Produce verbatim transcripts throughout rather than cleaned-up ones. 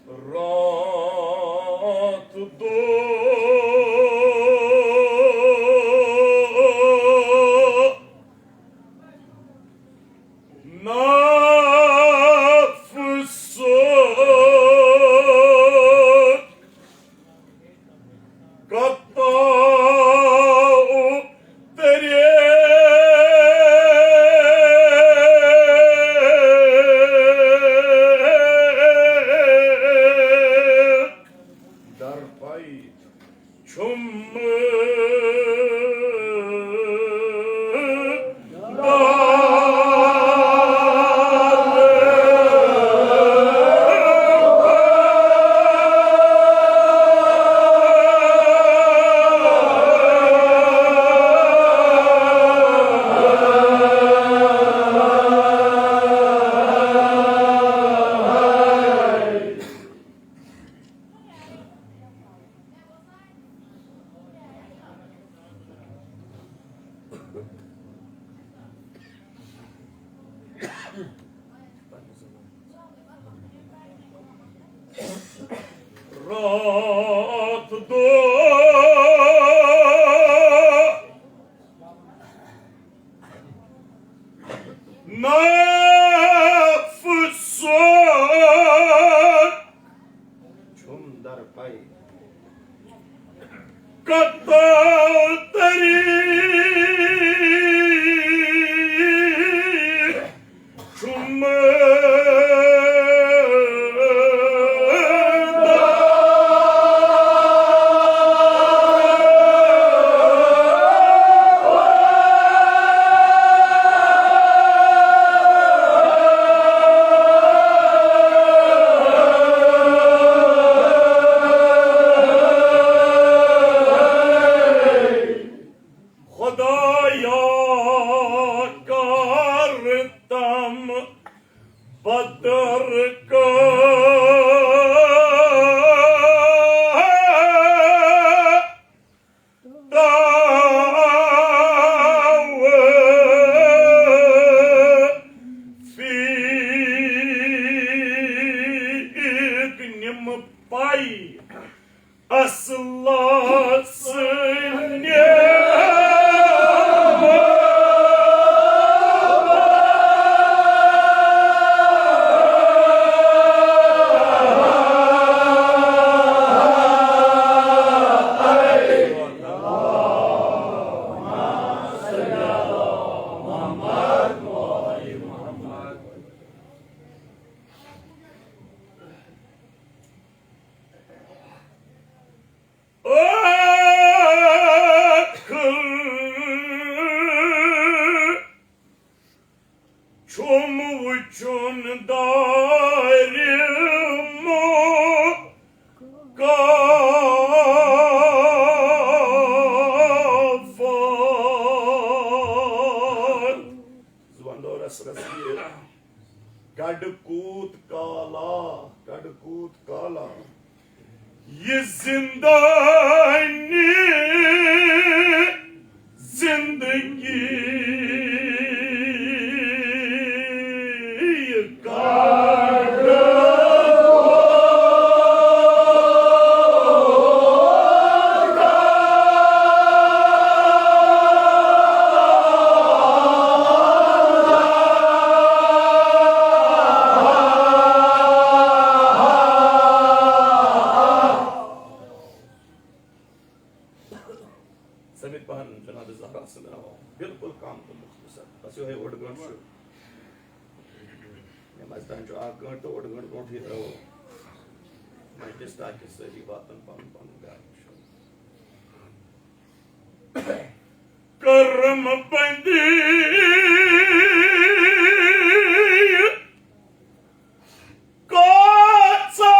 راتھ دۄہ نفسُک قطع طریق در پائی چھُم راتھ دۄہ نفسُک چھُم در پائی قطع طریق چھُم خدایا کر تم بدر کا توفیق نِم پائی اصلس ٲخٕر چھُم وٕچھُن دارِ مُکافات۔ زبان دورس رسیے۔ کڈ کوت کالا، کڈ کوت کالا۔ یہ زندانی زندگی کڈ سمجھ پہن جناب زہرا سٕنٛدۍ ناو۔ بالکل کم تہٕ مختصر۔ بس یِہوٚے اوٚڑ گٲنٛٹہٕ چھُ۔ مےٚ باسہِ تۄہہِ چھُ اکھ گٲنٛٹہٕ تہٕ اوٚڑ گٲنٛٹہٕ برونٛٹھٕے ترٛٲوو مجلس، تاکہِ سٲری واتن پنُن پنُن گرٕ وٕچھُن۔ کرم بندی کۭژاہ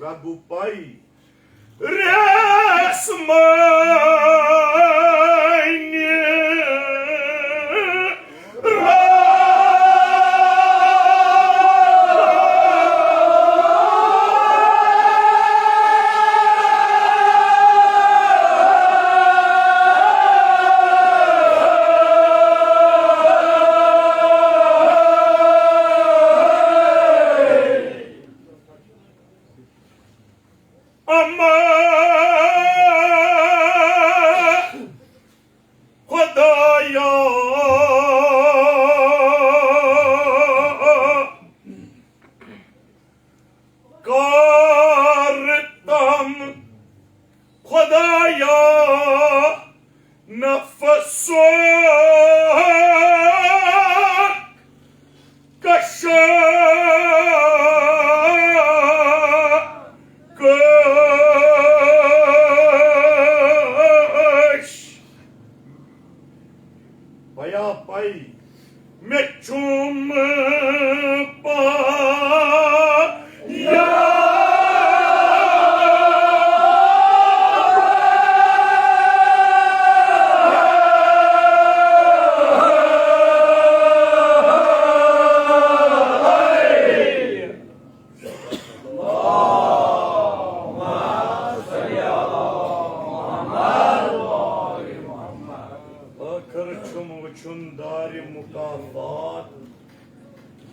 رگو پائی ریس مٲنِتھ۔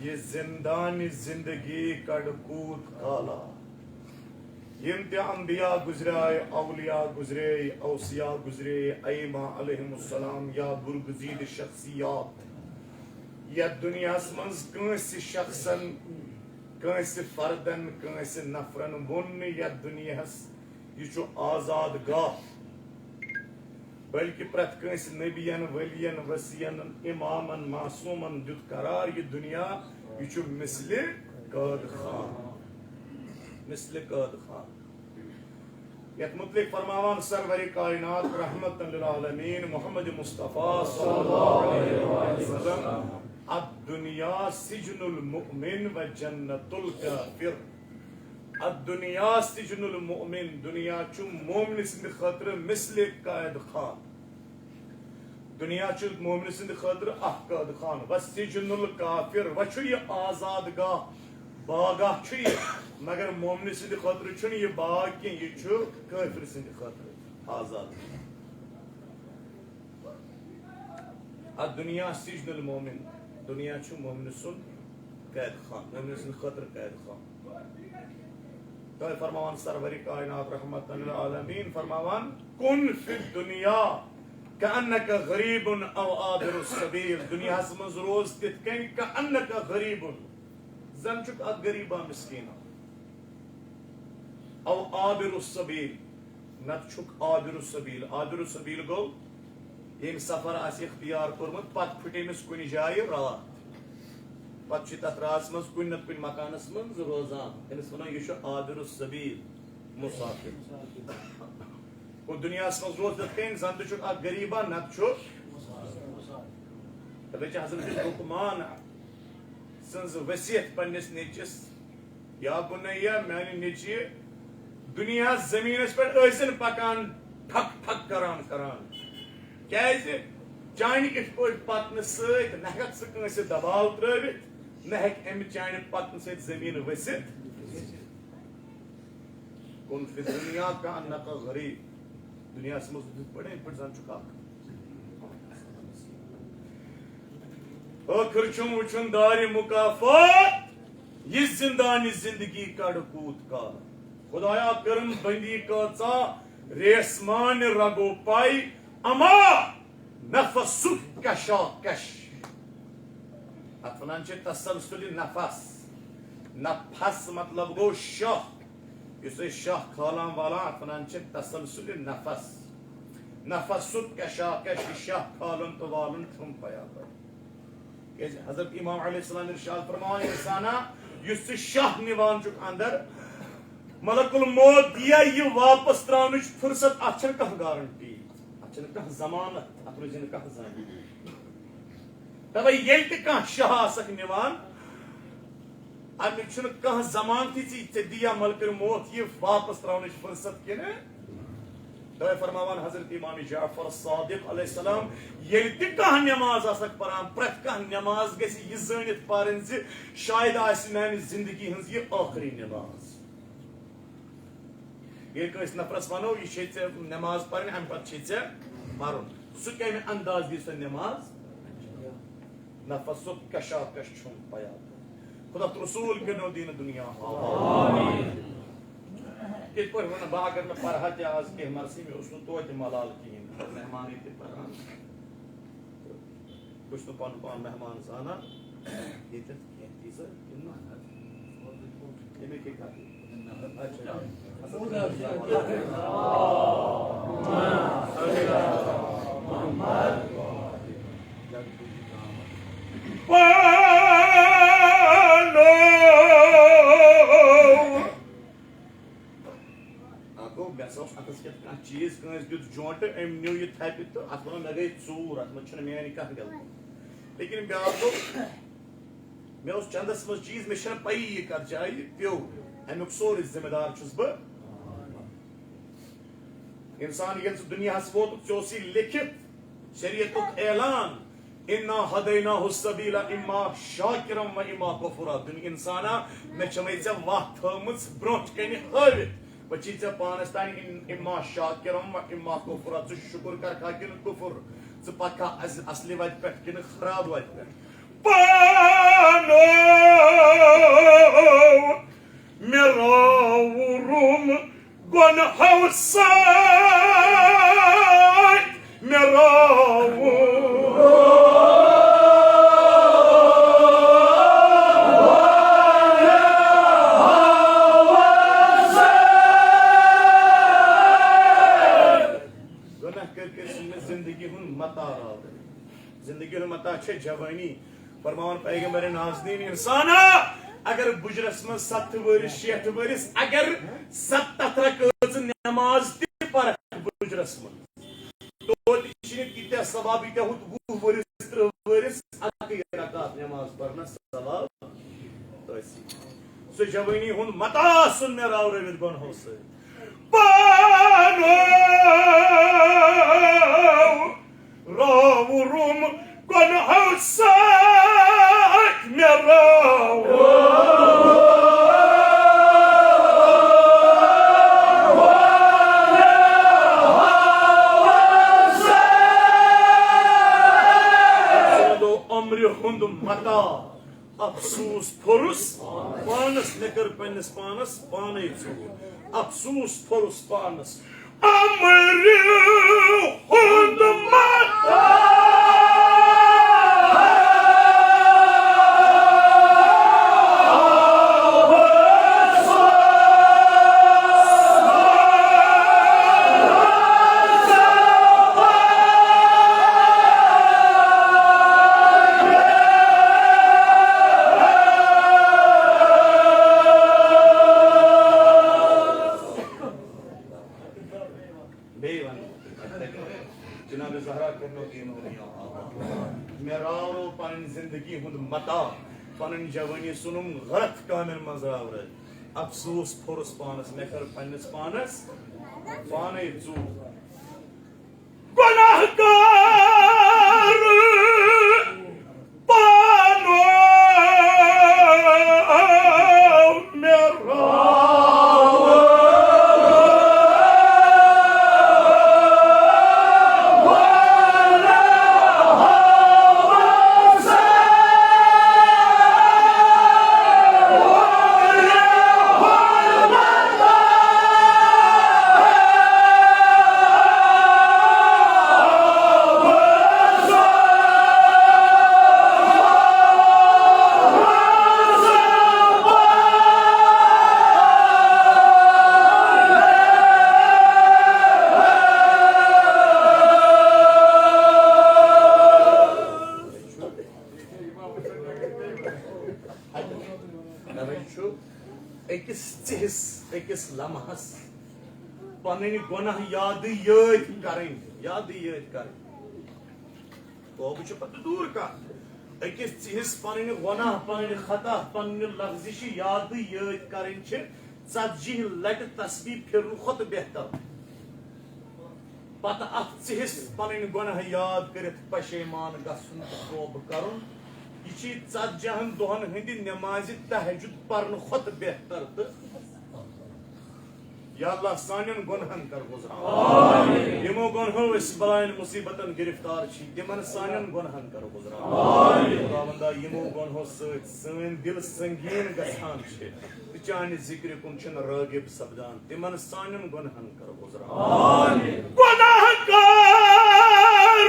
یہ زندان زندگی کڑ کوت کالا۔ یم تہ انبیاء گزریے، اولیاء گزریے، اوصیاء گزریے، ائمہ علیہم السلام یا برگزید شخصیات، یتھ دنیاہس منز کٲنسہِ شخصن، کٲنسہِ فردن، کٲنسہِ نفرن ووٚن نہٕ یتھ دنیاہس یہِ چھُ آزاد گاہ، بلکہ پرٛٮ۪تھ کٲنٛسہِ نبین، ولین، وصین، امامن، معصومن دیُت قرار، یہِ دنیا، یہِ چھُ مثل قٲد خان، مثل قٲد خان۔ یتھ متعلق فرماوان سرور کائنات رحمت للعالمین محمد مصطفیٰ صلی اللہ علیہ وسلم، الدنیا سجن المؤمن و جنت الکافر۔ الدنیا سجن المؤمن، دنیا چھُ مومنہِ سٕنٛدِ خٲطرٕ مثل قید خان۔ دنیا چھُ مومنہِ سٕنٛدِ خٲطرٕ اکھ قید خان۔ و سجن الکافر، و چھُ یہِ آزاد گاہ، باغاہ چھُ یہِ، مگر مومنہِ سٕنٛدِ خٲطرٕ چھُنہٕ یہِ باغ کینٛہہ، یہِ چھُ کٲفر سٕنٛدِ خٲطرٕ آزاد گاہ۔ الدنیا سجن المؤمن، دنیا چھُ مومنہِ سُنٛد قید خان، مومنہِ سٕنٛدِ خٲطرٕ قید خان۔ توے فرماوان سرور کائنات رحمت للعالمین فرماوان، کن فی الدنیا کأنک غریب او عابر السبیل، دنیاہس منٛز روز تِتھ کٔنۍ کأنک غریب، زن چھُکھ اکھ غریبا مسکینا۔ او عابر السبیل، نتہٕ چھُکھ عابر السبیل۔ عابر السبیل گوٚو، ییٚمۍ سفر آسہِ اختیار کوٚرمُت، پتہٕ پھُٹہِ أمِس کُنہِ جایہِ راتھ، پتہٕ چھُ تتھ راتس منٛز کُنہِ نتہٕ کُنہِ مکانس منٛز روزان، أمِس ونان، یہِ چھُ عابر السبیل، مسافر۔ گوٚو، دُنیاہس منٛز روز تِتھ کٔنۍ زن تہِ چھُکھ اکھ غریبا، نتہٕ چھُکھ۔ تتہِ چھِ حضرت لقمان سٕنٛز وصیت پننِس نیٚچوِس، یا بُنَیہ، میانہِ نیٚچوِ، دُنیاہَس زٔمیٖنَس پٮ۪ٹھ ٲسِن پکان، پھک پھک کران کران۔ کیازِ؟ چانہِ اِتھ پٲٹھۍ پکنہٕ سۭتۍ نہ ہٮ۪کھ ژٕ کٲنٛسہِ دباو ترٲوِتھ، نہ ہٮ۪کہِ اَمہِ چانہِ پکنہٕ سۭتۍ زٔمیٖن ؤسِتھ۔ کن فی الدنیا کأنک غریب۔ دُنیاہَس منٛز تِتھ پٲٹھۍ، یِتھ پٲٹھۍ زَن چھُکھ اکھ۔ ٲخٕر چھُم وٕچھُن دارِ مُکافات، یہِ زِندانِ زِندگی کَڑٕ کوٗت کال۔ خۄدایا، کٔرٕم بٔندی کۭژاہ ریسمانہِ رگو پَے، اما نفسُک کشاکش۔ اَتھ وَنان چھِ تسلسل نفس۔ نفس مطلب گوٚو شاہ۔ یُس أسۍ شاہ کھالان والان، اَتھ وَنان چھِ تسلسل نفس۔ نفسُک کشاکش، یہِ شاہ کھالُن تہٕ والُن چھُم پیابر۔ کیازِ حضرت امام علیہ السلام ارشاد فرماوان، انسانا، یُس ژٕ شاہ نِوان چھُکھ اندر، ملک الموت دِیا یہِ واپس تراونٕچ فرصت، اتھ چھنہٕ کانٛہہ گارنٹی، اتھ چھنہٕ کانٛہہ ضمانت، اتھ روزِ نہٕ کانٛہہ ضمانت۔ تَوَے ییٚلہِ تہِ کانٛہہ شاہ آسکھ نِوان، اَمیُک چھُنہٕ کانٛہہ ضمانتٕے ژےٚ، ژےٚ دِیا ملکُل موت یہِ واپس ترٛاونٕچ فرصت کِنہٕ؟ تَوَے فرماوان حضرت امام جعفر صادق علیہ السلام، ییٚلہِ تہِ کانٛہہ نٮ۪ماز آسکھ پَران، پرٛٮ۪تھ کانٛہہ نٮ۪ماز گژھِ یہِ زٲنِتھ پَرٕنۍ زِ شاید آسہِ میٛانہِ زِندگی ہٕنٛز یہِ ٲخری نٮ۪ماز۔ ییٚلہِ کٲنٛسہِ نفرس ونو، یہِ چھے ژےٚ نماز پرٕنۍ، امہِ پتہٕ چھے ژےٚ مرُن، سُہ کمہِ انداز دی سۄ نماز؟ نفسُک کشاکش چھُم پیادٕ۔ خدا تہٕ رسول کٔرنو دیٖنہٕ دُنیا آباد۔ یِتھ پٲٹھۍ ونہٕ بہٕ، اگر مےٚ پرہا تہِ آز کینٛہہ مرثی، مےٚ اوس نہٕ توتہِ ملال کِہیٖنۍ، مہمانٕے تہِ پران۔ بہٕ چھُس نہٕ پنُن پان مہمان زانان ییٚتٮ۪تھ کینٛہہ، تی سا کِنہٕ نہ؟ ییٚمہِ کہِ کَتھِ۔ اچھا۔ پانو۔ اکھ گوٚو، مےٚ ہسا اوس اَتھس کٮ۪تھ کانٛہہ چیٖز، کٲنٛسہِ دیُت جونٛٹہٕ، أمۍ نیوٗ یہِ تھپہِ تہٕ اَتھ وَنو مےٚ گٔے ژوٗر، اَتھ منٛز چھُنہٕ میٛانہِ کانٛہہ غلطی۔ لیکن بیٛاکھ گوٚو، مےٚ اوس چندس منٛز چیٖز، مےٚ چھَنہٕ پَیی یہِ کَتھ جایہِ پیوٚو، اَمیُک سورُے ذمہٕ دار چھُس بہٕ۔ اِنسان ییٚلہِ ژٕ دُنیاہَس ووتُکھ، ژےٚ اوسُے لیکھِتھ، شریعتُک اعلان، انا ہدیناہ السبیل اما شاکرا و اما کفورا۔ دُنیا انسانا، مےٚ چھےٚ وۄنۍ ژےٚ وَتھ تھٲومٕژ برونٛٹھ کنہِ ہٲوِتھ۔ وۄنۍ چھُے ژےٚ پانس تام ان-، اما شاکرا و اما کفورا۔ ژٕ شُکُر کرکھا کِنہٕ کُفُر؟ ژٕ پککھا اص-، اصلہِ وتہِ پٮ۪ٹھ کِنہٕ خراب وتہِ پٮ۪ٹھ؟ پانو جوانی۔ فرماوان پیغمبر نازنین، انسانا، اگر بُجرس منٛز ستھ ؤرِس، شیٹھ ؤرِس، اگر ستتھ رکٲژ نماز تہِ پرکھ بُجرس منٛز، توتہِ چھِنہٕ تیٖتیٛاہ ثواب، ییٖتیٛاہ ہُتھ وُہ ؤرِس، ترٕٛہ ؤرِس اَکٕے رکعت نماز پرنس ثواب ٲسی۔ سُہ جوٲنی ہُنٛد متاع ژھُن مےٚ راورٲوِتھ گۄنہو سۭتۍ۔ پانو راوُرُم گۄنہو سۭتۍ مےٚ راوُر۔ ژھٕنو عمرِ ہُنٛد متاع۔ افسوس پھوٚرُس پانس، مےٚ کٔر پننِس پانس پانے ژوٗر۔ افسوس پھوٚرُس پانس، عمرِ ہُنٛد متاع۔ بیٚیہِ وَنہٕ۔ جناب زہرا کٔرنو یہِ مُہر۔ مےٚ راورو پنٕنۍ زندگی ہُنٛد متاع، پنٕنۍ جوٲنی ژھٕنُم غلط کامٮ۪ن منٛز راورٲوِتھ۔ افسوس پھوٚرُس پانس، مےٚ کٔر پننِس پانس پانے ژوٗر۔ گۄناہ گار پانو مےٚ راو۔ توہہِ چھُ أکِس ژِہِس، أکِس لمحس پنٕنۍ گۄناہ یادٕے یٲدۍ کرٕنۍ، یادٕے یٲدۍ کرٕنۍ۔ توبہٕ چھُ پتہٕ دوٗر کتھ۔ أکِس ژِہِس پنٕنۍ گۄناہ، پنٕنۍ خطا، پنٕنۍ لغزشہِ یادٕے یٲدۍ کرٕنۍ چھِ ژتجی لٹہِ تسبیح پھِرنہٕ کھۄتہٕ بہتر۔ پتہٕ اتھ ژِہِس پنٕنۍ گۄناہ یاد کٔرِتھ پشیمان گژھُن تہٕ توبہٕ کرُن، یہِ چھِ ژتجی ہن دۄہن ہٕنٛدِ نمازِ تہجد پرنہٕ کھۄتہٕ بہتر۔ تہٕ یا اللہ، سانٮ۪ن گۄنہن کر گُزران۔ یِمو گۄنہو أسۍ بلاین مصیبتن گرفتار چھِ، تِمن سانٮ۪ن گۄنہن کر گُزران۔ خداوندا، یِمو گۄنہو سۭتۍ سٲنۍ دِل سنگین گژھان چھِ تہٕ چانہِ ذکرِ کُن چھِنہٕ رٲغب سپدان، تِمن سانٮ۪ن گۄنہن کر گُزران۔ گۄناہ کار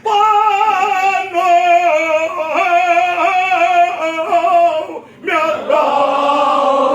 پانو مےٚ راو۔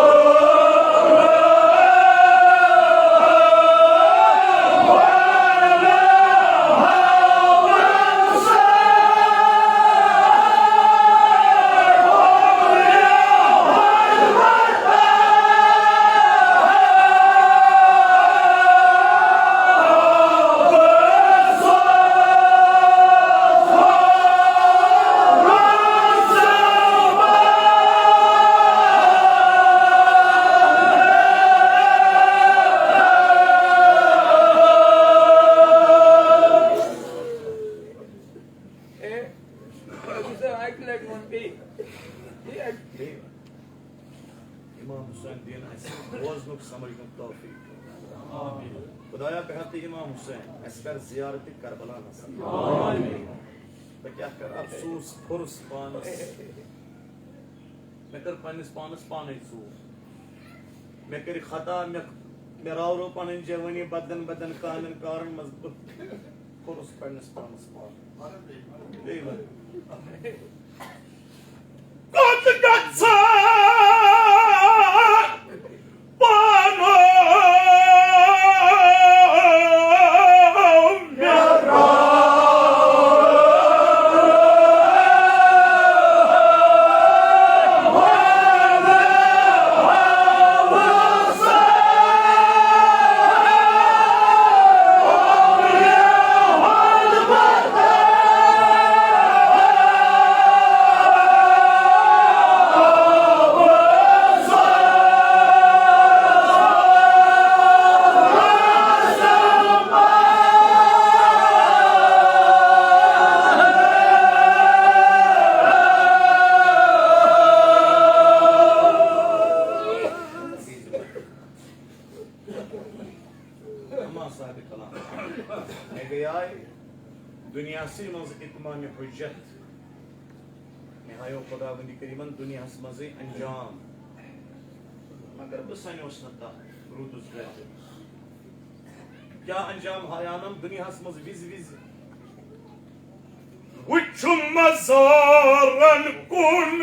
اے، ابو صاحب، اَکہِ لَٹہِ ووٚن بیٚیہِ۔ بیٚیہِ اَکہِ امام حسین دین اسہِ بوزنُک سمجھنُک توفیق۔ خدایا، بحق امام حسین اسہِ کر زیارت کربلا نصیب۔ بہٕ کیٛاہ کرٕ، افسوس پھوٚرُس پانس۔ مےٚ کٔر پننِس پانس پانے ژوٗر۔ مےٚ کٔرۍ خطا، مےٚ، مےٚ راورٲو پنٕنۍ جوٲنی بدلن بدلن کامٮ۪ن کارن منٛز۔ بہٕ پھوٚرُس پننِس پانس پانے۔ بیٚیہِ وَن۔ کوٚت گژھٕ پانو مےٚ راو؟ منٛز اتمام حجت۔ مےٚ ہایو خداوندِ کریمن دُنیاہس منٛزٕے انجام، مگر بہٕ سنیوس نہٕ تتھ، روٗدُس گرِ۔ کیٛاہ انجام ہاینم دُنیاہس منٛز وِزِ وِزِ؟ وٕچھُم مزارن کُن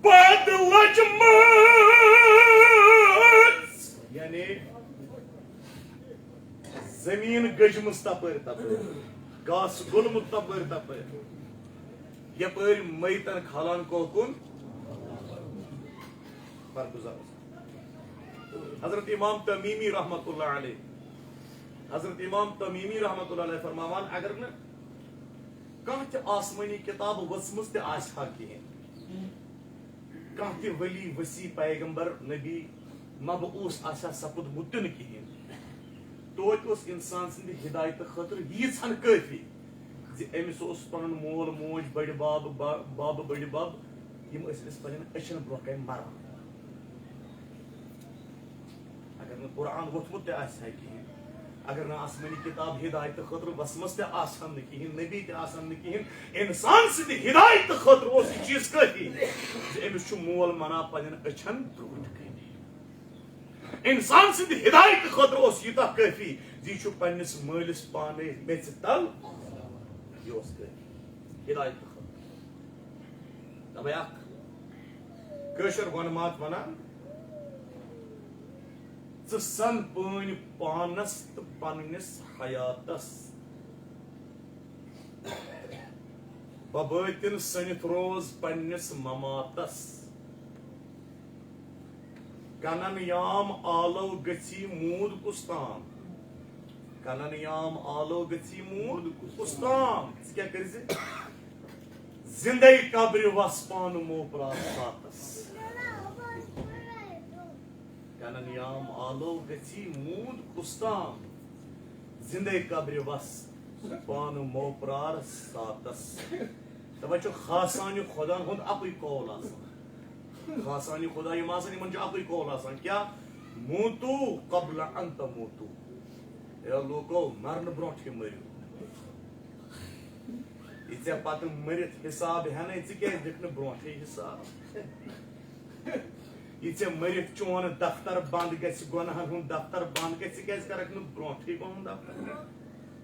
پد لٔجمٕژ۔ یعنی زمین گٔجمٕژ تپٲرۍ تپٲرۍ، گاسہٕ گوٚلمُت تپٲرۍ تپٲرۍ، یپٲرۍ میتن کھالان کوکُن برگزار۔ حضرت امام تمیمی رحمت اللہ علیہ، حضرت امام تمیمی رحمت اللہ علیہ فرماوان، اگر نہٕ کانٛہہ تہِ آسمٲنی کتاب ؤژھمٕژ تہِ آسہِ ہا کِہیٖنۍ، کانٛہہ تہِ ولی، وصی، پیغمبر، نبی، مبعوث آسہِ ہا سپُدمُت تہِ نہٕ کِہیٖنۍ، توتہِ اوس انسان سٕنٛدِ ہدایتہٕ خٲطرٕ ییٖژہن کٲفی زِ أمِس اوس پنُن مول موج، بٔڈِ بب، با-، بب، بٔڈِ بب، یِم ٲسۍ أمِس پننٮ۪ن أچھن برونٛہہ کنہِ مران۔ اگر نہٕ قرآن ووٚتھمُت تہِ آسہِ ہا کِہیٖنۍ، اگر نہٕ آسمٲنی کتاب ہدایتہٕ خٲطرٕ وژھمٕژ تہِ آسہٕ ہن نہٕ کِہیٖنۍ، نبی تہِ آسہٕ ہن نہٕ کِہیٖنۍ، انسان سٕنٛدِ ہدایتہٕ خٲطرٕ اوس یہِ چیٖز کٲفی زِ أمِس چھُ مول منان پننٮ۪ن أچھن برونٛٹھ کنہِ۔ انسان سٕنٛدِ ہدایتہٕ خٲطرٕ اوس یوٗتاہ کٲفی زِ یہِ چھُ پننِس مٲلِس پانے میٚژِ تل۔ یہِ اوس کٲفی ہدایتہٕ خٲطرٕ۔ تَوَے اکھ کٲشِر وَنہٕ مات وَنان، ژٕ سَن پٲنۍ پانَس تہٕ پنٛنِس حیاتَس، بَبٲتِن سٔنِتھ روز پنٛنِس مماتَس۔ کنن یام آلو گژھی موٗد کُس تام۔ کنن یام آلو گژھی موٗد کُس تام۔ ژٕ کیٛاہ کٔرۍ زِ؟ زِندَے قبرِ وَس پانہٕ موپرار ساتَس۔ کنن یام آلو گژھی موٗد کُس تام۔ زِندَے قبرِ وَس پانہٕ موپرار ساتَس۔ دَپان چھُ خاصانہِ خۄداہَن ہُنٛد اَکُے قول آسان۔ خاصانہِ خۄدا یِم آسان، یِمن چھُ اَکُے قول آسان، کیٛاہ؟ موتو قبل ان تموتو۔ اے لوٗکو، مرنہٕ برونٛٹھٕے مٔرِو۔ یہِ ژےٚ پتہٕ مٔرِتھ حساب ہٮ۪نَے، ژٕ کیٛازِ دِکھ نہٕ برونٛٹھٕے حساب؟ یہِ ژےٚ مٔرِتھ چون دفتر بنٛد گژھِ، گۄناہن ہُنٛد دفتر بنٛد گژھِ، ژٕ کیٛازِ کرکھ نہٕ برونٛٹھٕے پنُن دفتر بنٛد؟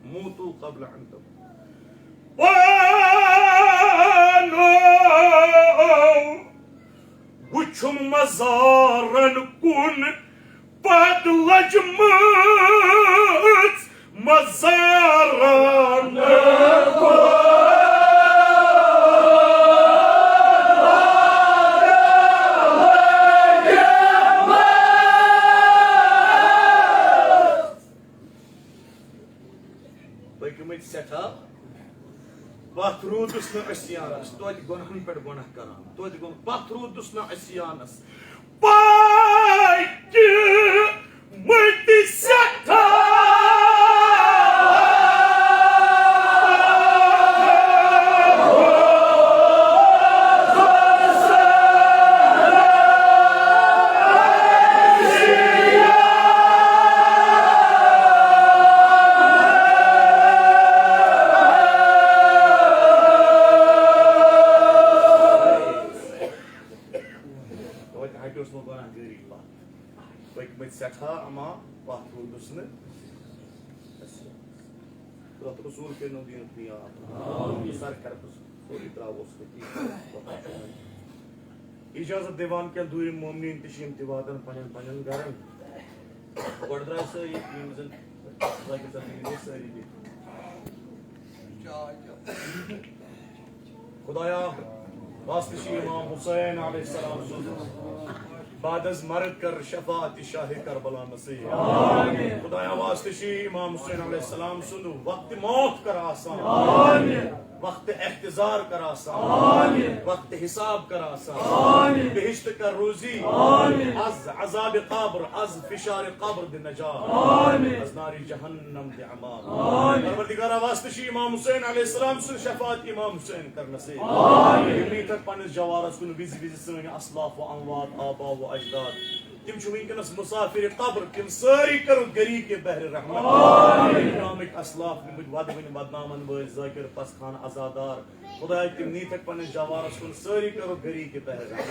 موتو قبل ان تموتو۔ پانو وُچھُم مزارن کُن پد لجمٕژ مزارن کُن۔ پٔکمٕتۍ سٮ۪ٹھاہ پتھ روٗدُس نہٕ عصیانس، توتہِ گۄناہن پٮ۪ٹھ گۄناہ کران، توتہِ گۄناہ، پتھ روٗدُس نہٕ عصیانس۔ پٔکمٕتۍ سٮ۪ٹھاہ۔ توتہِ ہٹیوس نہٕ گۄناہ گٲری پتھ۔ پٔکمٕتۍ سٮ۪ٹھاہ اما پتھ روٗدُس نہٕ۔ خدا تہٕ رسول کٔرِنو دیٖنُک نِیاد۔ سر کرٕ بہٕ سورُے ترٛاووس تٔتی۔ اجازت دِوان کینٛہہ دوٗرِم مومنیٖن تہِ چھِ، یِم تہِ واتن پننٮ۪ن پننٮ۪ن گرن۔ گۄڈٕ درٛاے سٲری، یِم زن ذاکر صٲب یِم گٔے سٲری بِہِتھ۔ خدایا، واسطہٕ چھِ امام حسین علیہ السلام سُنٛد، بعد از مرگ کر شفاعت شاہ کربلا نصیب۔ خدایا، واسطہٕ چھِ امام حسین علیہ السلام سُنٛد وقت موت کر آسان، وقت احتضار کر آسان، وقت حساب کر آسان، بہشت کر روزی، از عذاب قبر، از فشار قبر دِ نجات، از نار جہنم دِ امان۔ پروردگارا، واسطہٕ چھِ امام حسین علیہ السلام سٕنٛز شفاعت امام حسین کر نصیب۔ یِم نیٖتھکھ پننِس جوارس کُن وِزِ وِزِ سٲنۍ اسلاف و اموات، آبا و اجداد۔ تِم چھِ وٕنکیٚنَس مُسافِرِ قبر، تِم سٲری کٔرٕکھ غریٖقِ بحرِ رحمت۔ کرامٕکۍ اسلاف نِمٕتۍ وَدوٕنۍ وَدناوَن وٲلۍ، ذٲکِر پَس خانہٕ عزادار۔ خدایا، تِم نیٖتھَکھ پنٛنِس جوارَس کُن، سٲری کٔرٕکھ غریٖقِ بحرِ رحمت۔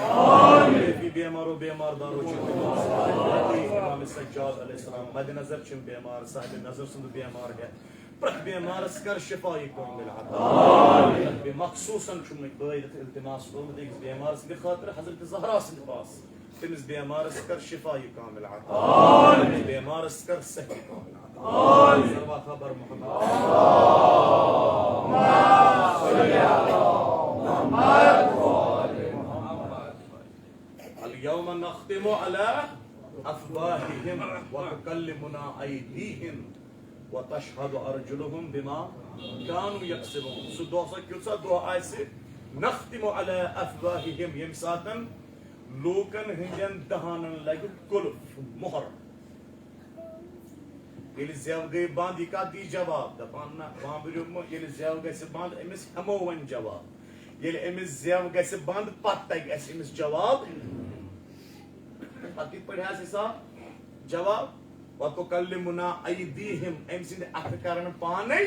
کٲفی بیمارو بیمار دارو چھِ تِم۔ امام سجاد علیہ السلام مدِ نظر چھِم بیمار، صاحبِ نظر سُنٛد بیمار ہٮ۪تھ پرٛٮ۪تھ بیمارَس کر شفایہِ کامل عطا۔ مےٚ مخصوٗصاً چھُم بٲیِتھ التماس کوٚرمُت أکِس بیمار سٕنٛدِ خٲطرٕ حضرت زہرا سٕنٛدِ پاس۔ تٔمِس بیمارس کر شفایہِ کامل عطا۔ تٔمِس بیمارس کر صحتِ کامل عطا۔ صلوات بر محمد۔ اليوم نختم على أفواههم وتكلمنا أيديهم وتشهد أرجلهم بما كانوا يكسبون۔ سُہ دۄہ، سُہ کیُتھ سا دۄہ آسہِ، نختم على أفواههم، ییٚمہِ ساتَن لوٗکَن ہٕنٛدٮ۪ن دہانَن لَگہِ قُلُف، مۄہر۔ ییٚلہِ زٮ۪و گٔے بنٛد، یہِ کَتھ دی جواب؟ دَپان، نہ، بامبریومہٕ، ییٚلہِ زٮ۪و گژھِ بنٛد، أمِس ہٮ۪مو وۄنۍ جواب۔ ییٚلہِ أمِس زٮ۪و گژھِ بنٛد، پَتہٕ تَگہِ اَسہِ أمِس جواب۔ پَتہٕ کِتھ پٲٹھۍ آسہِ حِساب؟ جواب، وَتُکَلِّمُنَا أَیْدِیٖهِمْ، أمۍ سٕنٛدِ اَتھٕ کَرَن پانَے۔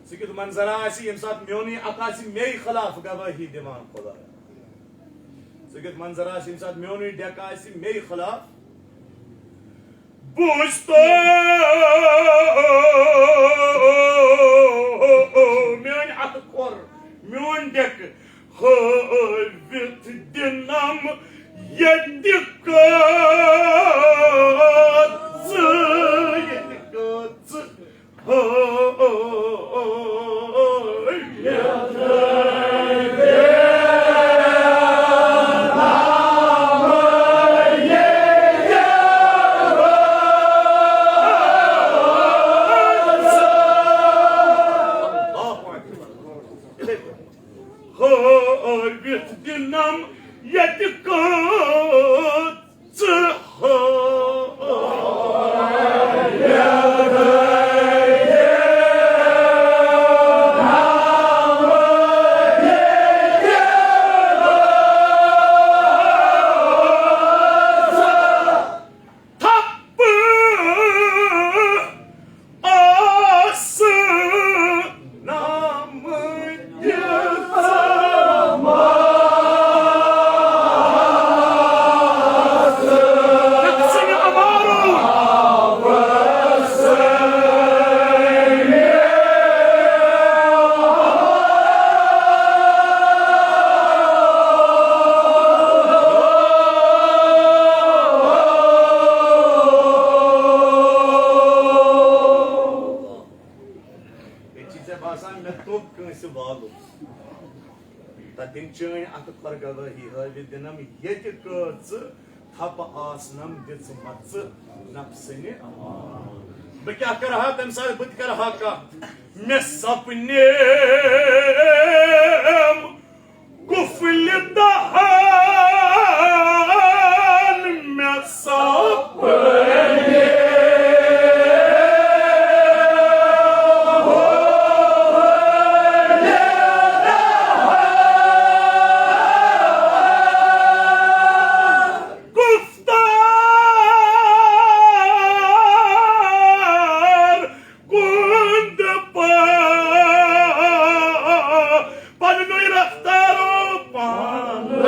سُہ کیُتھ منظر آسہِ، ییٚمہِ ساتہٕ میونٕے اَتھٕ آسہِ مے خلاف گوٲہی دِوان خۄدایا؟ سُہ کیُتھ منظر آسہِ، ییٚمہِ ساتہٕ میونٕے ڈیٚکہٕ آسہِ مے خلاف؟ بوٗزتو میٲنۍ اَتھٕ کھۄر، میون ڈیٚکہٕ، ہٲوِتھ دِنم ییٚتہِ کٔژ، ییٚتہِ کٔژ۔ ہٲوِتھ دِنم ییٚتہِ کٔژ۔ تھپہٕ آسہٕ نامہٕ دِژمَژٕ۔ نفسِ امارو۔ مےٚ چھِ ژےٚ باسان، مےٚ توٚگ کٲنٛسہِ والُن۔ تَتٮ۪ن چٲنۍ اَتھٕ کھۄر گوٲہی ہٲوِتھ دِنَم ییٚتہِ کۭژٕ تھپہٕ آسنَم دِژمَژٕ نفسٕنہِ۔ بہٕ کیٛاہ کَرٕ ہا تَمہِ ساتہٕ؟ بہٕ تہِ کَرٕ ہا کَتھ۔ مےٚ سَپنیم قُفلِ دہان، مےٚ سَپنیم۔ گُفتار گُنٛد پا-، پننُے رفتارو پانہٕ۔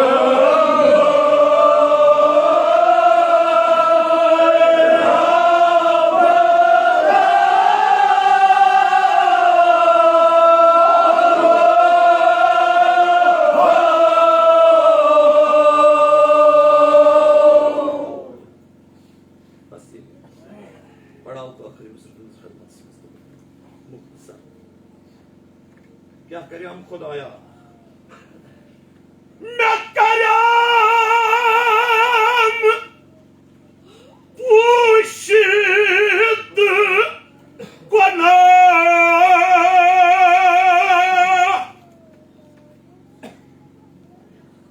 بس یہِ۔ پڑھاو تو ٲخری مصرعس منٛز خدمت۔ مختصر۔ کیٛاہ کریام خدایا؟ مےٚ کریام پوٗشِد گۄناہ۔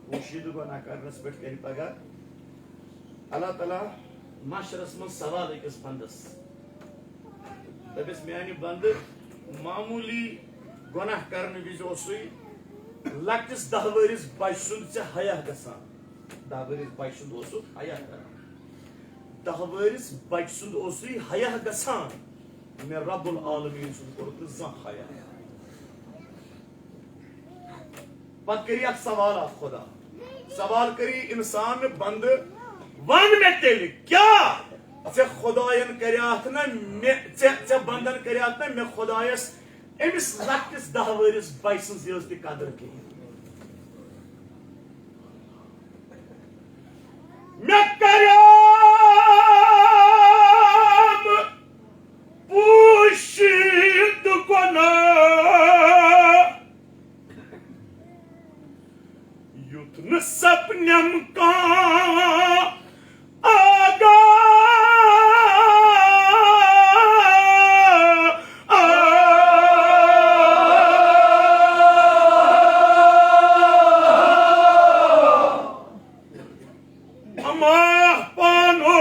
پوٗشِد گۄناہ کرنس پٮ۪ٹھ کرِ پگاہ اللہ تعالیٰ محشرس منٛز سوال أکِس بندس۔ دپٮ۪س، میانہِ بندٕ، معموٗلی گۄناہ کرنہٕ وِزِ اوسُے لۄکٹِس دَہ ؤہرِس بچہٕ سُنٛد ژےٚ حیا گژھان؟ دَہ ؤرِس بَچہِ سُنٛد اوسُکھ حیا کران۔ دَہ ؤرِس بَچہِ سُنٛد اوسُے حیا گژھان۔ مےٚ رب العالمین سُنٛد کوٚرُکھ نہٕ زانٛہہ حیا۔ پتہٕ کٔری اکھ سوال اکھ خدا۔ سوال کٔری انسان بندٕ، وَن مےٚ تیٚلہِ کیٛاہ ژےٚ خداین کریاتھ نہ مےٚ، ژےٚ، ژےٚ بندن کریاتھ نہ مےٚ خدایس أمِس لۄکٹِس دَہ ؤرِس بچہِ سٕنٛز یٲژ تہِ قدر کِہیٖنۍ؟ مےٚ کریام پوشیدٕ گۄناہ، یُتھ نہٕ سپنم کانٛہہ آگاہ۔ اما پانو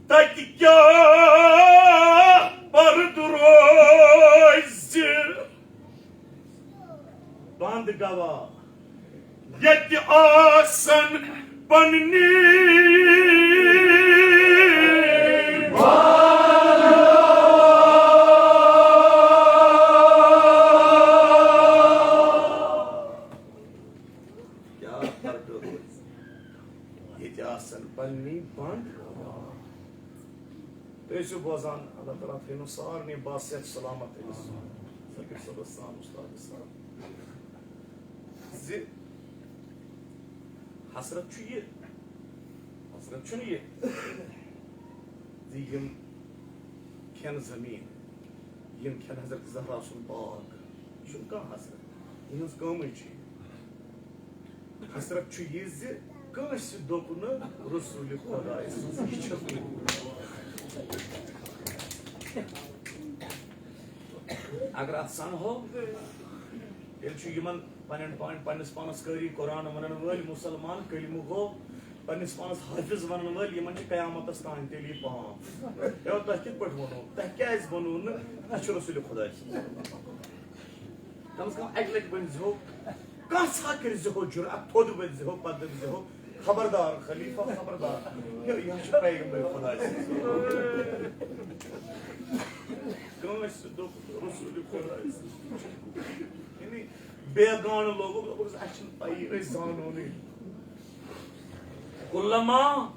تتہِ کیٛاہ پردٕ روزِ؟ بند گواہ ییٚتہِ آسن پننی۔ کیٛاہ پردٕ روزِ؟ ییٚتہِ آسن پننی بند۔ تُہۍ ٲسِو بوزان، اللہ تعالیٰ تھٲینو سارنٕے باصحت سلامت أمِس فقیر صٲبس سان، اُستادس سان، زِ حسرت چھُ یہِ، حسرت چھُنہٕ یہِ زِ یِم کھٮ۪ن زٔمیٖن، یِم کھٮ۪ن حضرت زہرا سُنٛد باغ، یہِ چھُنہٕ کانٛہہ حسرت، یِہٕنٛز کٲمٕے چھِ یہِ۔ حسرت چھُ یہِ زِ کٲنٛسہِ دوٚپ نہٕ رسول خدایہِ سٕنٛز یہِ چھِ۔ اگر اتھ سنہو، تیٚلہِ چھُ یِمن پننٮ۪ن پان-، پننِس پانس قٲری قرآن ونن وٲلۍ مُسلمان کلمہٕ گو، پننِس پانس حٲفظ ونن وٲلۍ، یِمن چھِ قیامتس تام تیٚلہِ یہِ پام۔ ہے، تۄہہِ کِتھ پٲٹھۍ ووٚنوٕ؟ تۄہہِ کیٛازِ ووٚنوٕ نہٕ یہِ چھُ رسول خدایہِ سُنٛد؟ کم از کم اکہِ لٹہِ ؤنۍ زیو، کانٛژھا کٔرۍ زیو جرأت، تھوٚد ؤتھۍ زیو، پتہٕ دٔپۍ زیو، خبردار خلیفہ، خبردار۔ یہِ، یہِ چھُ پیغمبر خدا سٕنٛز۔ کٲنٛسہِ دوٚپ رسول خدا سٕنٛز۔ یعنی بے گانہٕ لوگُکھ، دوٚپُکھ، اَسہِ چھِنہٕ پَیی، أسۍ زانو نہٕ۔ کُلما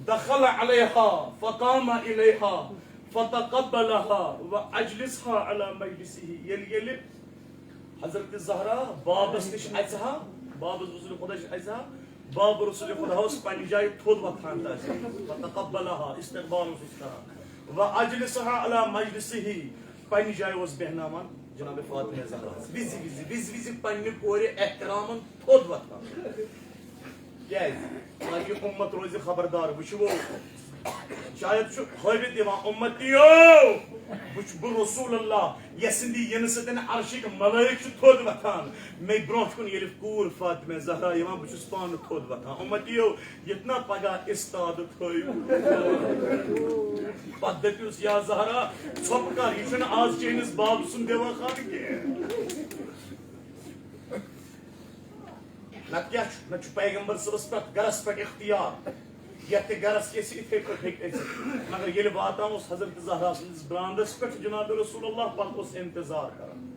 دخل علیہا فقام الیہا فتقبلہا واجلسہا علی مجلسہ۔ ییٚلہِ، ییٚلہِ حضرت زہرا بابس نِش اژِ ہا، بابس رسول خدا نِش اژِ ہا، باب رسول خدا اوس پننہِ جایہِ تھوٚد وۄتھان تتہِ۔ فتقبلہا، استقبال اوسُس کران۔ واجلسہا علی مجلسہ، پننہِ جایہِ اوس بیہناوان جناب فاطمہ زہرا۔ وِزِ وِزِ، وِزِ وِزِ پننہِ کورِ احترامن تھوٚد وۄتھان۔ کیازِ؟ تاکہ امت روزِ خبردار۔ وٕچھِو، شاید چھُ ہٲوِتھ یِوان، امتیو، بہٕ چھُس، بہٕ رسول اللہ، یَس سٕنٛدِ یِنہٕ سۭتۍ عرشٕکۍ ملائک چھِ تھوٚد وۄتھان۔ مےٚ برونٛٹھ کُن ییٚلہِ کوٗر فاطمہ زہرا یِوان، بہٕ چھُس پانہٕ تھوٚد وۄتھان۔ امتیو، یہِ تہِ نا پگاہ استاد تھٲیِو۔ پتہٕ دٔپِوس، یا زہرا، ژھۄپہٕ کر، یہِ چھُنہٕ آز چٲنِس باب سُنٛد دیوا خانہٕ کینٛہہ۔ نتہٕ کیٛاہ چھُ؟ نتہٕ چھُ پیغمبر صٲبس پرٛٮ۪تھ گرس پٮ۪ٹھ اختیار۔ یتھ تہِ گرس یژھِ، یِتھے پٲٹھۍ ہیٚکہِ أژِتھ۔ مگر ییٚلہِ واتان اوس حضرت زہرا سٕنٛدِس برانٛدس پٮ۪ٹھ جناب رسول اللہ، پتہٕ اوس انتظار کران۔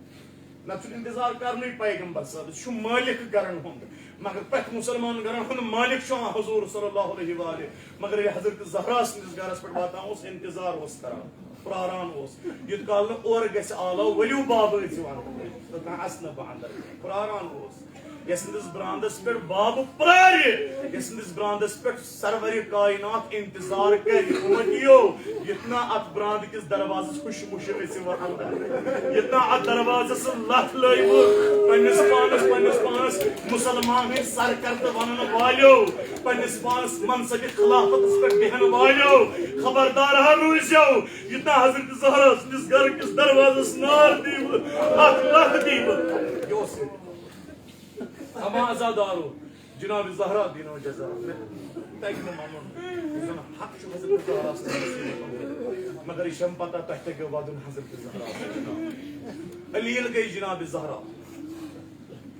نتہٕ چھُنہٕ انتظار کرنُے پیغمبر صٲبس، یہِ چھُ مٲلِک گرن ہُنٛد۔ مگر پرٛٮ۪تھ مُسلمان گرن ہُنٛد مٲلِک چھُ حضور صلی اللہ علیہ وآلہ۔ مگر ییٚلہِ حضرت زہرا سٕنٛدِس گرس پٮ۪ٹھ واتان اوس، انتظار اوس کران، پراران اوس، یوٗت کال نہٕ اورٕ گژھِ آلو، ؤلِو بابہٕ أژِو اندر۔ توٚتام اژٕ نہٕ بہٕ اندر۔ پراران اوس۔ یَس سٕنٛدِس برانٛدَس پٮ۪ٹھ بابہٕ پرٛارِ، یَس سٕنٛدِس برانٛدَس پٮ۪ٹھ سرورِ کائنات انتظار کرِ۔ امتیو، یوٚت نا اتھ برانٛدٕ کِس دروازس خوش مُش ٲسِو اندر، یوٚت نا اتھ دروازس لتھ لٲیِو، پننِس پانس، پننِس پانس مُسلمان ہٕنٛدۍ سرکردٕ ونن والیو، پننِس پانس منصبِ خلافتس پٮ۪ٹھ بیہن والیو، خبردار ہا روٗزیو، یوٚت نا حضرت زہرا سٕنٛدِس گرٕ کِس دروازس نار دیٖوٕ، اتھ لتھ دیٖوٕ۔ یہِ اوس اما عزادارو، جناب زہرا دینو جزا۔ مےٚ تگہِ نہٕ ونُن، یُس زن حق چھُ حضرت زہرا سٕنٛدِ نصیٖبہٕ۔ مگر یہِ چھم پتہ تۄہہِ تہِ گٔو ودُن حضرت زہرا۔ علی ییٚلہِ گٔے جناب زہرا،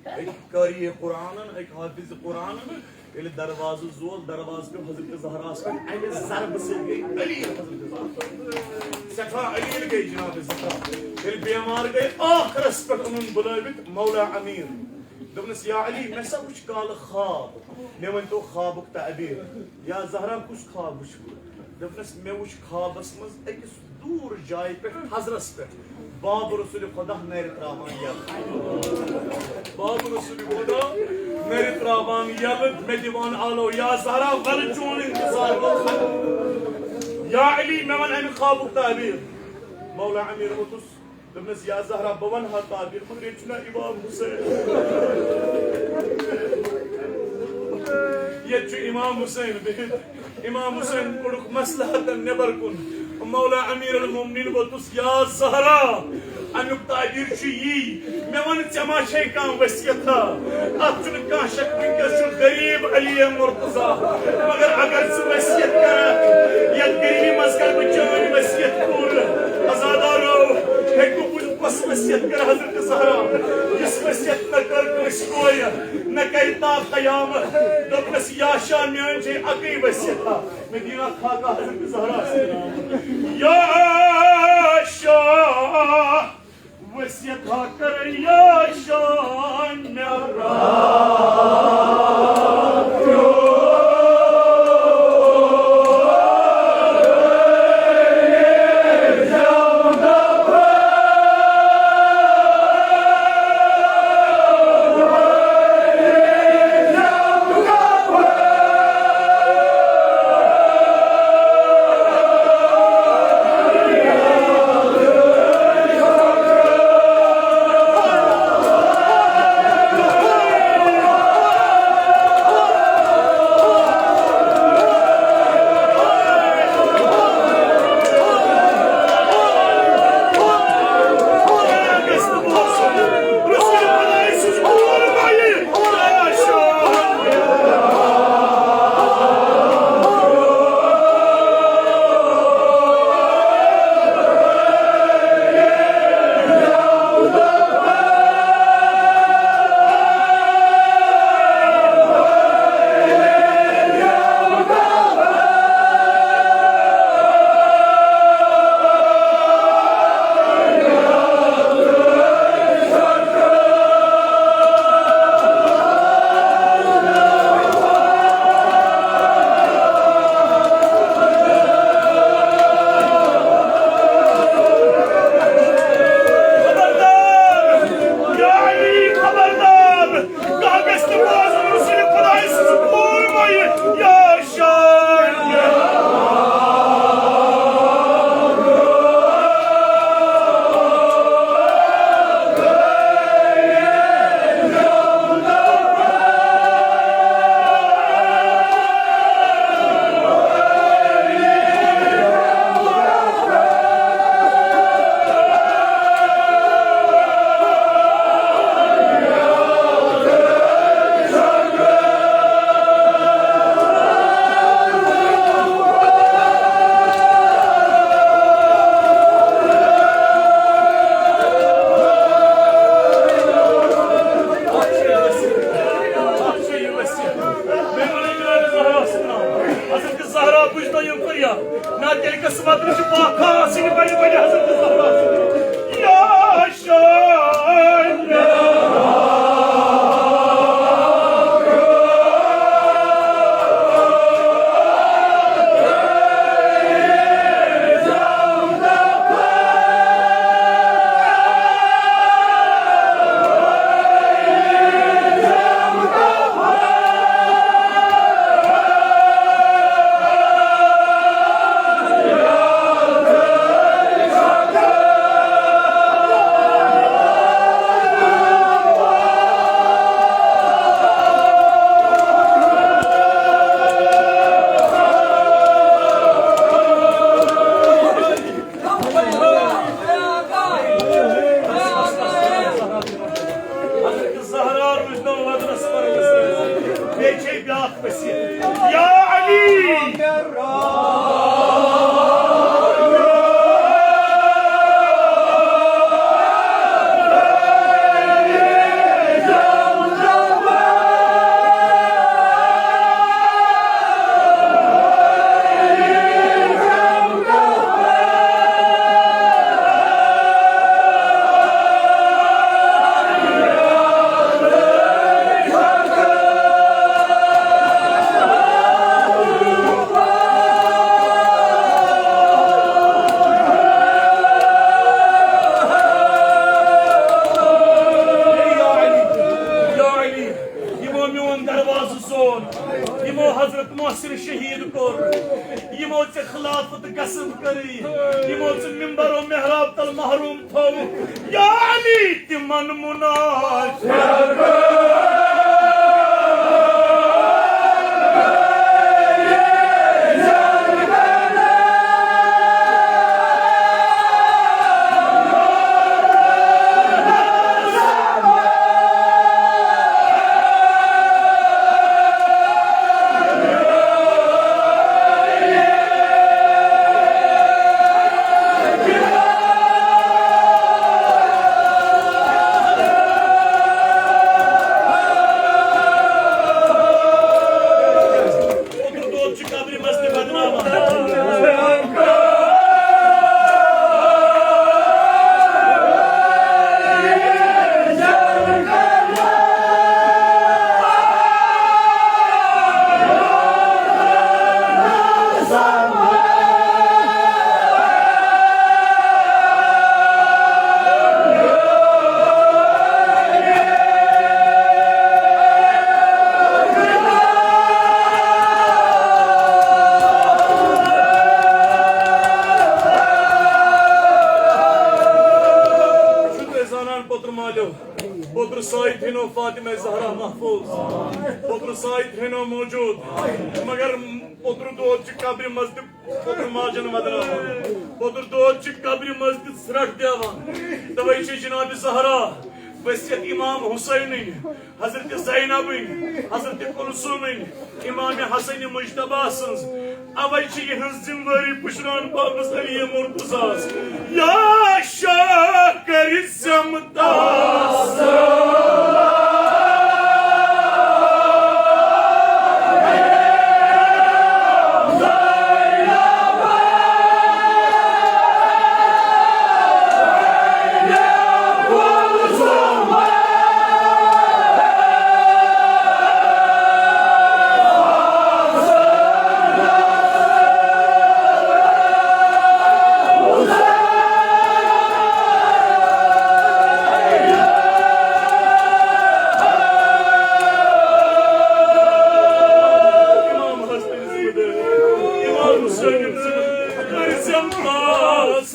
أکۍ قاری قرآنن، أکۍ حافظ قرآنن، ییٚلہِ دروازٕ زول، دروازٕ پیوٚو حضرت زہراہس پٮ۪ٹھ، اَمہِ ضربہٕ سۭتۍ گٔے علی حضرت زہرا۔ سٮ۪ٹھاہ علیل گٔے جناب زہرا۔ ییٚلہِ بیمار گٔے، ٲخرس پٮ۪ٹھ اوٚنُن بُلٲوِتھ مولا امیر۔ دوٚپنس، یا علی، مےٚ سا وُچھ کالہٕ خواب، مےٚ ؤنۍ تو خوابُک تعبیر۔ یا زہرا، کُس خواب وُچھوٕ؟ دوٚپنس، مےٚ وُچھ خوابس منٛز أکِس دوٗر جایہِ پٮ۪ٹھ، تھزرس پٮ۪ٹھ، باب رسول خدا نرِ تراوان یلہٕ۔ باب رسول خدا نرِ تراوان یلہٕ، مےٚ دِوان آلو۔ یا زہرا، ولہٕ چون انتظار گوٚو ختم۔ یا علی، مےٚ وَن اَمہِ خوابُک تعبیر۔ مولا امیر ووٚتھُس، دوٚپنس، یا زہرا، بہٕ ونہٕ ہا تعبیر، مگر ییٚتہِ چھُنہ امام حسین۔ ییٚتہِ چھُ امام حسین بِہِتھ۔ امام حسین کوٚڑُکھ مصلحتن نٮ۪بر کُن۔ مولا امیر المومنین ووٚتُس، یا زہرا، امیُک تعبیر چھُ یی، مےٚ وَن، ژےٚ ما چھے کانٛہہ وصیت ہا؟ اتھ چھُنہٕ کانٛہہ شک، وٕنکیٚس چھُ غریب علی مرتضی، مگر اگر ژٕ وصیت کرکھ، یتھ غریبی منٛز کرٕ بہٕ چٲنۍ وصیت پوٗرٕ۔ عزادارو، ہیٚکِو بوٗزِتھ، کۄس وصیت کٔر حضرت زہرا؟ یُس وصیت نہ کٔر کٲنٛسہِ کورِ، نہ کرِ تا قیامت۔ دوٚپنس، یا شاہ، میٲنۍ چھے اکٕے وصیت ہا، مےٚ دِیِو اکھ خاکہ حضرت زہرا سۭتۍ۔ یا شاہ، وصیت ہا کر یا شاہ، مےٚ حضرت زہرا بوٗزۍ تو یِم فریاد۔ نہ تیٚلہِ قٕسمت وٕچھِ پاک خاص یہِ بَنہِ بَنہِ حضرت زہرا۔ یا شاہ۔ حضرت زہرا روٗزنو وطنس پرورس۔ بیٚیہِ چھے بیٛاکھ وصیت۔ یا علی! خلافت قسم کری، یمو ژٕ ممبر و محراب تل محروم تھوو۔ یا علی، تمن منافق۔ اوترٕ دۄد چھُ قبرِ منٛز تہِ بدناوان۔ چھُو تُہۍ زانان پوٚتُر مالیو؟ پوٚتُر ساے تھینو فاطمہ زہرا محفوظ، پوٚتُر ساے تھینو موجود، مگر پوٚتُر دود چھُ قبرِ منٛز تہِ پوٚتُر ماجن ودناوان، پوٚتُر دود چھُ قبرِ منٛز تہِ ژھرٹھ دِوان۔ توے چھِ جناب زہرا وصیت امام حسینٕنۍ، حضرت زینبٕنۍ، حضرت کلثومٕنۍ، امام حسن مجتبیٰ سٕنٛز۔ اوے چھِ یِہٕنٛز ذمہٕ وٲری پُشران پاونس علی مرتضیٰ ہس۔ یا شاکر سمتاس۔ امام حسن، امام حسین، کٔرۍ زٮ۪م پاس۔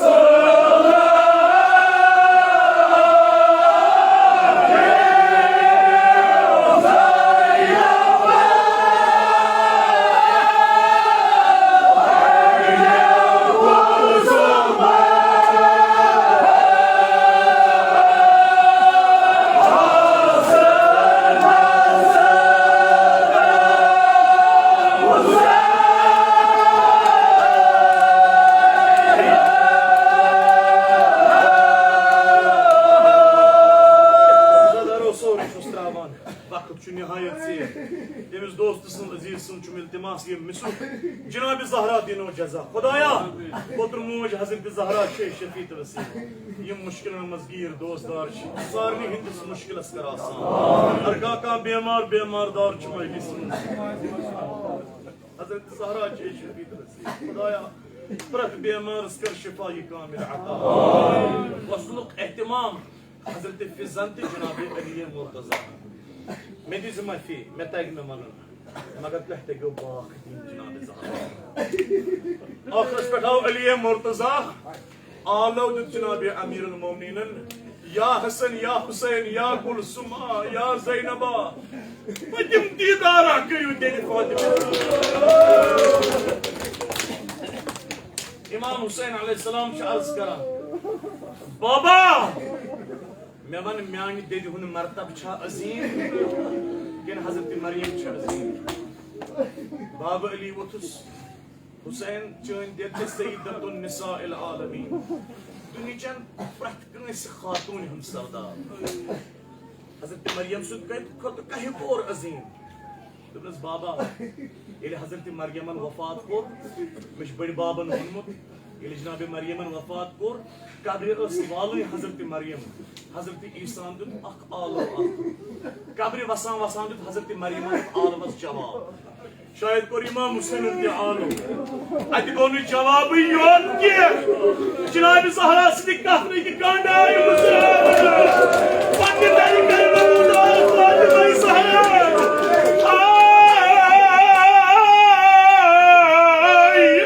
زدر اوس سورُے چھُس ترٛاوان۔ وقت چھُ نہایت ژیر۔ ییٚمِس دوست سُنٛد، عزیز سُنٛد چھُم التماس، ییٚمۍ مِسُک جناب زہرا دِنو جزا۔ خدایا، پوٚتُر موج حضرت زہرا چھے شفیع تہٕ وسیع۔ یِم مُشکِلن منٛز گیٖر دوست دار چھِ، سارنٕے ہٕنٛدِس مُشکِلس کر آسان۔ ہر کانٛہہ، کانٛہہ بیمار، بیمار دار چھُ مجلسہِ منٛز۔ حضرت زہرا چھے شفیع تہٕ وسیع۔ خدایا، پرٛٮ۪تھ بیمارس کر شفا یہِ کامل عطا۔ وصلُک اہتمام حضرت فضن تہٕ جناب علی مرتضیٰ۔ مےٚ دِژ معٲفی، مےٚ تَگہِ نہٕ وَنُن، مگر تۄہہِ تَگیو باکھ دِنۍ جناب زہرا۔ ٲخرس پٮ۪ٹھ آو علی مرتضیٰ، آلو دیُت جناب امیر المومنینن، یا حسن، یا حسین، یا کلثوما، یا زینبا، پٔتِم دیٖدارا کٔرِو تیٚلہِ فاطمہ۔ امام حسین علیہ السلام چھُ عرض کران، بابا، مےٚ وَن، میانہِ دٮ۪دِ ہُنٛد مرتبہٕ چھا عظیم کِنہٕ حضرت مریم چھِ عظیم؟ بابا علی ووٚتھُس، حسین، چٲنۍ دٮ۪د چھِ سیدۃ النساء العالمین، دُنیہچٮ۪ن پرٛٮ۪تھ کٲنٛسہِ خاتوٗنہِ ہُنٛد سردار۔ حضرت مریم سُنٛد کَتہِ کھۄتہٕ کَہہِ پور عظیم؟ دوٚپنَس، بابا، ییٚلہِ حضرت مریمن وفات کوٚر، مےٚ چھُ بٔڑۍ بابن ووٚنمُت، ییٚلہِ جناب مریمن وفات کوٚر، قبرِ ٲس والٕنۍ حضرت مریم، حضرت عیسیٰ ہن دیُت اکھ آلو اکھ۔ قبرِ وسان وسان دیُت حضرت مریمن اتھ آلوس جواب۔ شاید کوٚر امام حسینن تہِ آلو۔ اتہِ گوٚو نہٕ جوابٕے یوت کینٛہہ۔ جناب زہرا سٕنٛدِ کفنٕکۍ کنڈ آیہِ وٕچھنہٕ۔ پننہِ دَرِ کرنہٕ ووت فاطمہ زہرا۔ آے۔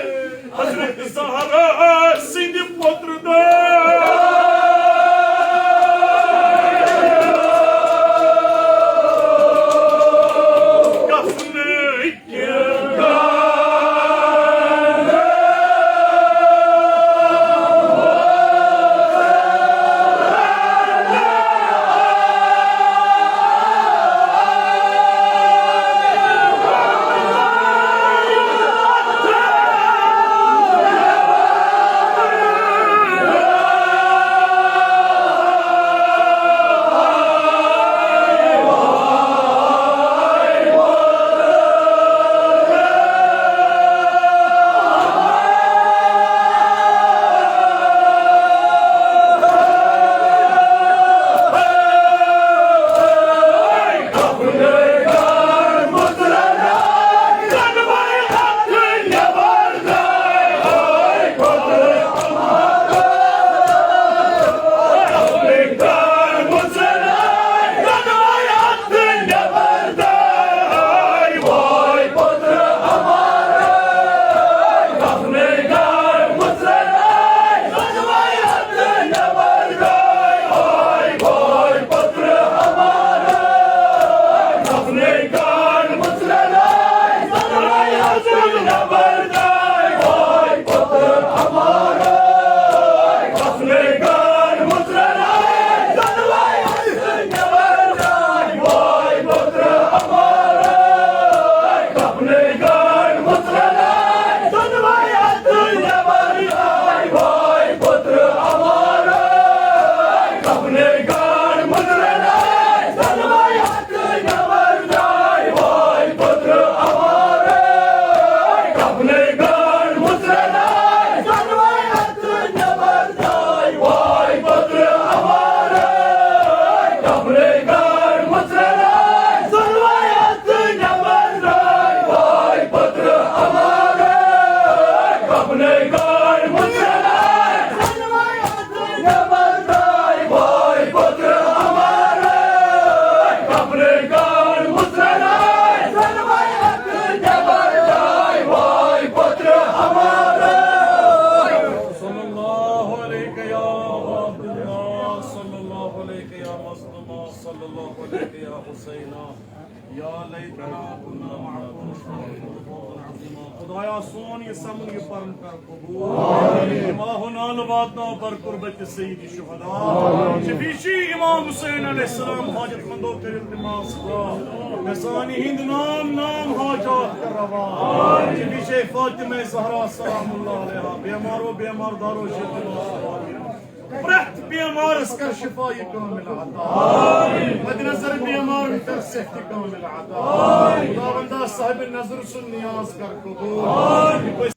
کفنٕے گانٛڈ مُژرٲے، دۄنوَے اَتھٕ نٮ۪بر درٛاے، واے پٔترٕ اَمارے۔ کفنٕے گانٛڈ مُژرٲے، دۄنوَے اَتھٕ نٮ۪بر درٛاے، واے پٔترٕ اَمارے۔ کفنٕے گانٛڈ مُژرٲے، دۄنوَے اَتھٕ نٮ۪بر درٛاے، واے پٔترٕ اَمارے۔ کفنٕے گانٛڈ مُژرٲے، صلى الله عليك يا عبد الله، صلى الله عليك يا مظلوم، صلى الله عليك يا حسين. يا ليتنا كنا معكم، فوزا عظيما. خدایا سون یہ سمن، یہ پرن کر قبول۔ آمین۔ ماہ و نال واتناو بر قربت سید شہداء۔ شفیع امام حسین علیہ السلام حاجت مندو کر التماس۔ گژھان ہند نام نام حاجات کر روا۔ شفیع فاطمہ زہرا سلام اللہ علیہا، بیمار و بیمار دارو شفا۔ پرٛٮ۪تھ بیمارس کر شفا کامل عطا۔ مد نظر بیمارن کر صحت کامل عطا۔ خداوندا صاحب نظر سُنٛد نیاز کر قبول۔ یہِ پٲٹھۍ